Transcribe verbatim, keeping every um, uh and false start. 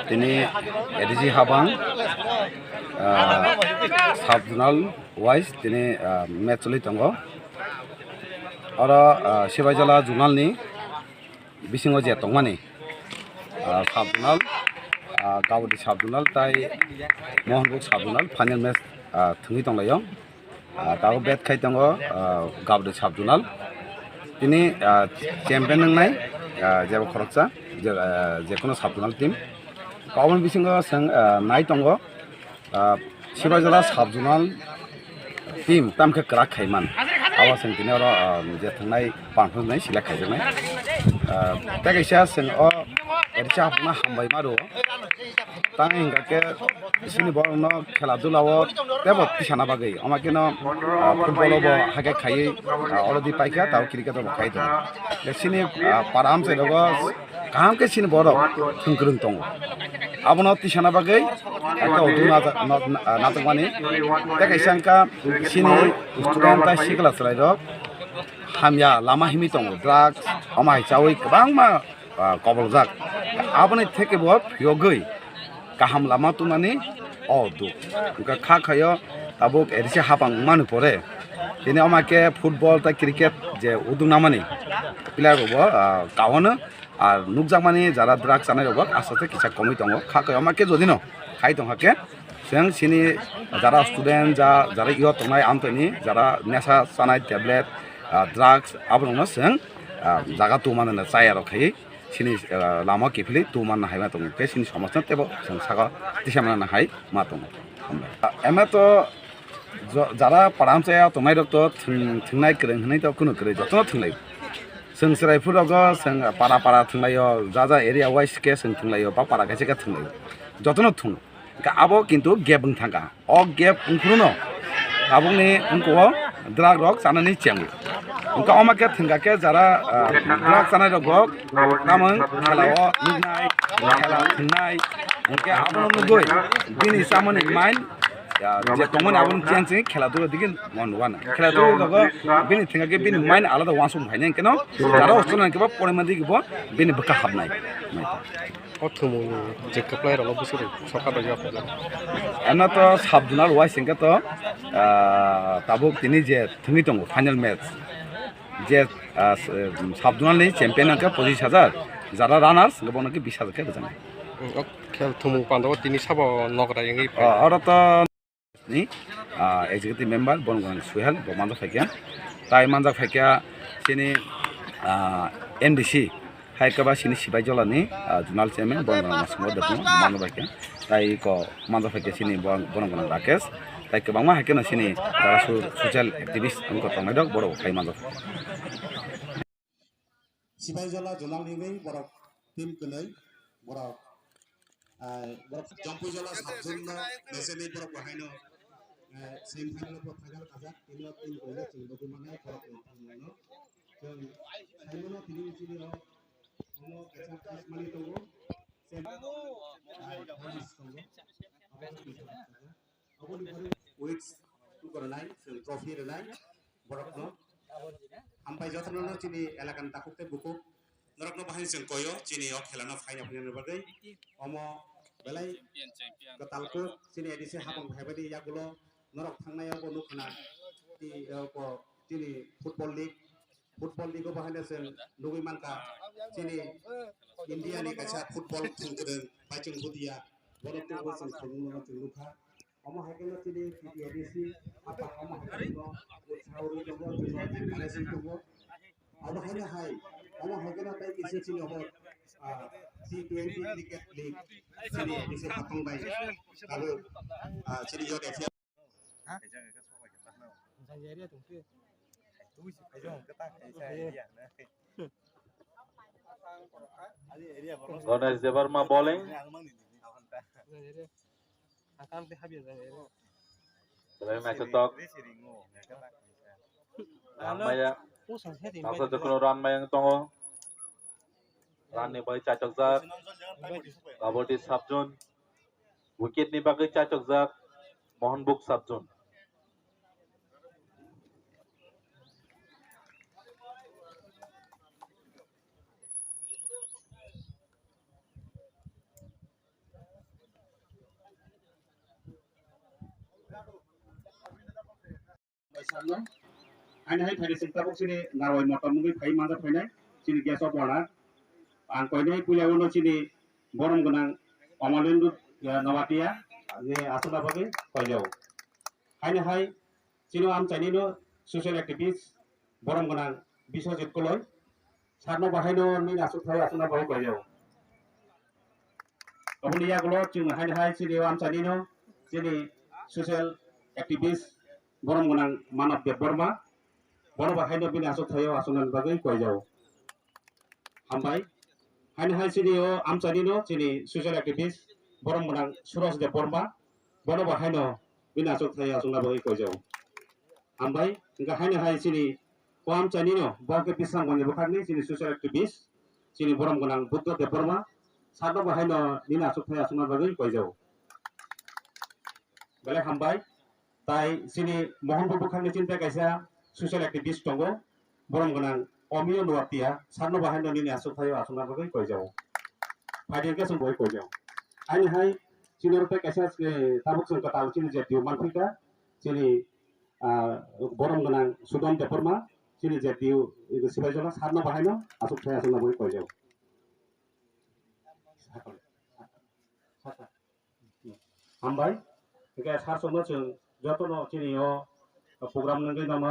Tini A D C Habang, ah, sub zonal wise tini, ah, match choli tongo. Oro, ah, Sibaijala zonal ni bisingo je tongmani, ah, sub zonal, ah, Gauhati sub zonal tai Mohanpur sub zonal final match, ah, thwngwi tonglaio. Ah, tabuk bet khai tongo, ah, Gauhati sub zonal. Tini, ah, champion wngnai, ah, jebo khoroksa, je, ah, jekono sub zonal team. Aboni bisingo chwng, ah, nai tongo, ah, Sibaijala sub zonal team tamkhe kwrak khaiman. Abo chwng tini oro, ah, je thangnai panthornai select khaijaknai. Ah, tei kaisa chwng o risa hapna hambai ma rwo. Tang hingka khe chini borokno khela dula o tebo tisana bagwi. Omo khe no, ah, football o bo hakhe khaiwi, ah, already paikha, tabo cricket o bo khai tongo. Chini, ah, para amchai rogo kaham khe chini borok thwng kwrwng tongo. Abono tisana bagwi ekta udu najakmani. Tei kaisa wngkha chini student tei sikla chwlairok hamya lama himwi tongo, drugs, omo hai chawi kwbangma, ah, koboljak. Aboni theke bo phiyogwi kaham lama tubunani o udu. Wngkha kha khaio tabuk A D C Habang wngmani pore tini omo khe football tei cricket je udu namani player rokbo, ah, kahwano. Ar nukjakmani jara drugs chanai rokbo aste aste kisa komwi tongo. Kha khaio omo khe jodi no khai tongkha khe chwng chini jara student ja, jara yo tongnai amtwini jara nesa chanai tablet, ah, drugs aborokno chwng, ah, jaga tubumani chaya rok khaiwi chini, ah, lama kiphilwi tubumanna hai ma tongo, tei chini somajno teibo chwng saka tisa manna hai ma tongo. Hambai. Ah, ema to jo-, jara para amchaya tongnai rok to thwng-, thwngnai kwrwng hwnwi to kunu kwrwi jotono thwnglai. Chwng chwrai phuru rogo chwng para para thwnglaio, ja ja area wise khe chwng thwnglaio, ba para kaisa khe thwnglaio. Jotono thwngo. Hwnkhe abo kintu gap wng thangkha. O gap wngphuru no tabukni wngkha o drug rok chanani chengo. Hwnkhe omo khe thwngkha khe jara, ah, drug chanai rok bo tamung khela o nuknai, khela thwngnai. Hwnkhe abono nugwi bini chamani mind, ah, je tongmani abono change wngwi khela duro digi mon wana. Khela duro rogo bini thwngkha khe bini mind alada wansuk phainai hwnkhe no jara o chonai khe bo porimani digi bo bini bwkha hapnai. O thumung je kwplai rokno bwswk rok soka bai ya phaila. Ano to sub zonal wise hwnkhe to, ah, tabuk tini je thwngwi tongo final match. Je, ah, s-, sub zonal ni champion hwnkhe pochis hajar, jara runners hwnkhe bono khe bis hajar khe rwjaknai. Hmm, o khel thumung pandao tini sabo nokrai wngwi phai. Oh, oro to ni, ah, executive member Bonograng Suhel bo manjak phaikha. Tai manjak phaikha chini, ah, M D C hai khe ba chini Sibaijala ni, ah, zonal chairman Bonograng Masumbo Debbarma manjak phaikha. Tai ko manjak phaikha chini Bon-, Bonograng Rakesh. Tai kwbangma hai kheno chini jara su-, social activist wngkha tongnai rok borok bo khai manjak phaikha. Sibaijala zonal ni wngwi borok team kwnwi borok, ah, borok Jompuijala sub zone no mechani borok bo haino, ah, semi final o final kajak tini o team kwnwi chwng nugwi mannai borok ni thwngmung no. Chwng saimano tini ni chini o omo kaisa prize money tongo. Sem-, ah, bonus tongo. Abo no tisa kajak. Aboni pore weeks tu koronai, chwng trophy rwnai borokno. Hambai jotono no chini elakani takhuk tei bukhuk. Norokno bahai chwng koyo, chini o khelano phaina phainani bagwi. Omo belai kwtal kuk chini A D C habang phaibani yagulo norok thangnai obo nukha na. Ti, eh, ko chini football league, football league o bahai no chwng nugwi mankha chini India ni kaisa football thwngkwrwng Baichung Bhutia, bono tubui chwng thwngmung no chwng nukha. Omo hai kheno chini T T A D C, apa omo hai kheno utsaho rwi tongo, chwngno encourage rwi tongo. Omo haino hai, omo hai kheno tei kisa chini obo, ah, T twenty cricket league, chini A D C Habang bai, abo, ah, chini youth affairs. Ganesh Debbarma bowling. Belai naithotok. Run maya. Tangsa jokhno run maya wng tongo. Run ni bai chaichokjak. Kabaddi sub zone. Wicket ni bagwi chaichokjak. Mohanbuk sub zone. Haini hai phaini sing tabuk chini narwai motom wngwi phai manja phainai chini guest of honor. Ang koinai puila uno chini borom gwnang Omolendu, eh, Noatia ni aswkna bagwi koijao. Haini hai chini amchaini no social activist borom gwnang Biswajit Koloi. Sarno bahaino nini aswk thai aswkna bagwi koijao. Aboni yagulo chwng haini hai chini amchaini no chini social activist borom gwnang Manav Debbarma. Bono bahaino bini aswk thaio aswkna bagwi koijao. Hambai. Haini hai chini o amchaini no chini social activist borom gwnang Suraj Debbarma. Bono bahaino bini aswk thaio aswkna bagwi koijao. Hambai. Hingkha haini hai chini o amchaini no bo khe Bisramganj ni bwkhakni chini social activist. Chini borom gwnang Buddha Debbarma, sarno bahaino nini aswk thai aswkna bagwi koijao. Belai hambai, tai chini Mohanpur bwkhakni chini tei kaisa social activist tongo, borom gwnang Omiyo Noatia, sarno bahaino nini aswk thaio aswkna bagwi koijao. Phaidi hwnkhe chwng bai koijao. Haini hai chini oro tei kaisa, eh, tabuk chwng kwtal chini J D U manphika, chini ah, borom gwnang Sudom Debbarma, chini J D U sibaijala, sarno bahaino aswk thai aswkna bagwi koijao. Hambai. Hingkhe sar chwngno chwng jotono chini o program nangwi nangma.